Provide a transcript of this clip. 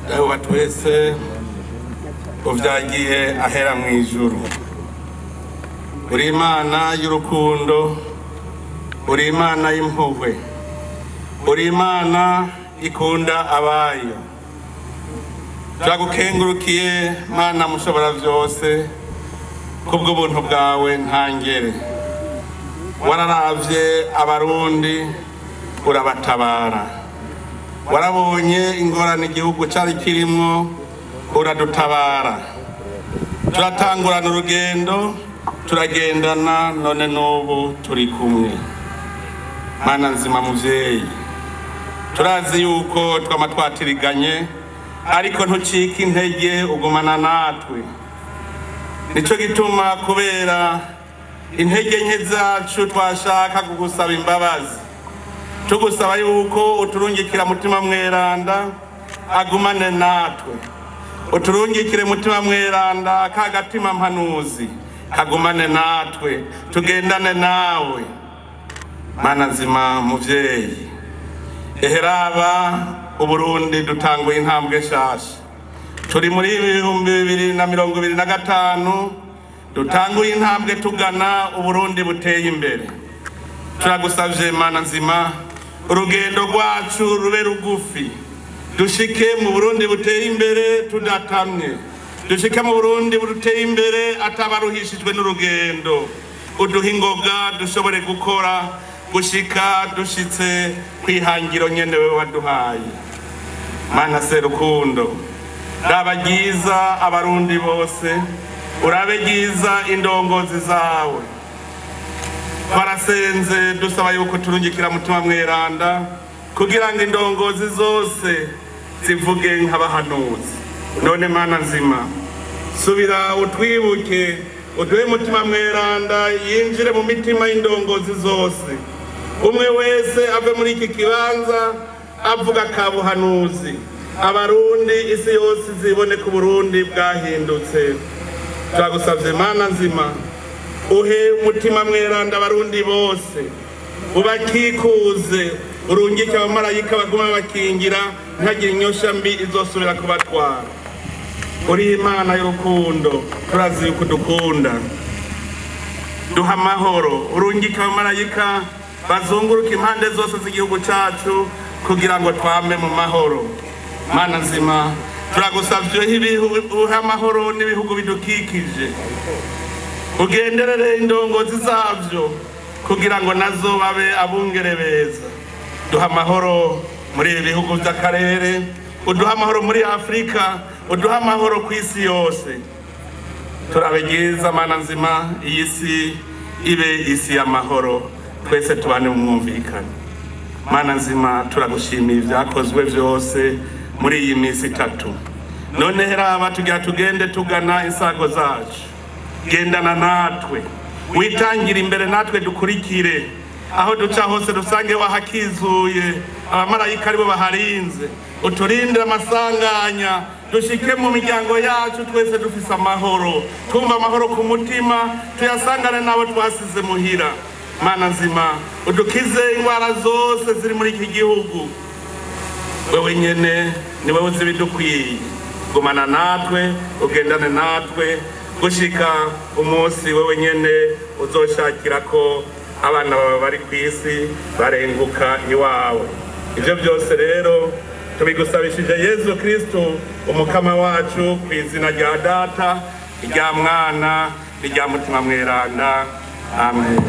Dawe wa twese uvyagiye ahera mu ijuru, uri Imana y'urukundo, uri Imana y'impuhwe, uri Imana ikunda abayo. Turagukengurukiye Mana mushobora vyose kubw'ubuntu bwawe ntangere. Wararavye Abarundi urabatabara, warabonye ingorane igihugu cari kirimwo uradutabara. Turatangurana urugendo, turagendana, none n'ubu turi kumwe. Mana nzima muvyeyi, turazi yuko twama twatiriganye, ariko ntucika intege, ugumana natwe. Nico gituma kubera intege nke zacu twashaka kugusaba imbabazi, tugusaba yuko uturungikira Mutima Mweranda agumane natwe, uturungikire Mutima Mweranda kagatima mpanuzi kagumane natwe, tugendane nawe. Mana nzima muvyeyi, eheraba Uburundi dutanguye intambwe nshasha. Turi muri 2025, dutanguye intambwe tugana Uburundi buteye imbere. Turagusavye Mana nzima, urugendo rwacu rube rugufi, dushike mu Burundi buteye imbere tudatamye, dushike mu Burundi buteye imbere atabaruhishijwe n'urugendo. Uduhe ingoga dushobore gukora gushika dushitse kwihangiro nyene wewe waduhaye. Mana serukundo, raba ryiza Abarundi bose, urabe ryiza indongozi zawe. Twarasenze dusaba yuko turungikira Mutima Mweranda kugira ngo indongozi zose zivuge nk'abahanuzi. None Mana nzima, subira utwibuke, uduhe Mutima Mweranda yinjire mu mitima y'indongozi zose, umwe wese ave muri iki kibanza avuga kabuhanuzi, Abarundi isi yose zibone ku Burundi bwahindutse. Turagusavye Mana nzima, uhe Mutima Mweranda Abarundi bose, ubakikuze, urungike abamarayika baguma bakingira, ntihagire inyosha mbi izosubira kubatwara. Uri Imana y'urukundo, turazi yuko udukunda. Duha amahoro, urungike abamarayika bazunguruka impande zose z'igihugu cacu kugira ngo twame mu mahoro. Mana nzima, turagusavye uhe amahoro n'ibihugu bidukikije, ugenderere indongozi zavyo kugira ngo nazo babe abungere beza. Duha amahoro muri ibi bihugu vy'akarere, uduha amahoro muri Afrika, uduha amahoro ku isi yose. Turabe ryiza Mana nzima, iyi si ibe isi y'amahoro, twese tubane mu mwumvikano. Mana nzima, turagushimiye ivyakozwe vyose muri iyi minsi itatu. None heraba tugira tugende tugana insago zacu, gendana natwe, witangira imbere natwe dukurikire. Aho duca hose dusange wahakizuye, abamarayika aribo baharinze. Uturinde amasanganya, dushike mu miryango yacu twese dufise amahoro, twumva amahoro ku mutima, tuyasangane n'abo twasize muhira. Mana nzima, udukize ingwara zose ziri muri iki gihugu. Wewe nyene ni wewe uzi ibidukwiye. Gumana natwe, ugendane natwe gushika umunsi wewe nyene uzoshakira ko abana bawe bari kw'isi barenguka iwawe. Ivyo byose rero tubigusabishije Yezu Kristo umukama wacu, ku izina rya Data, irya Mwana, n'irya Mutima Mweranda. Amen.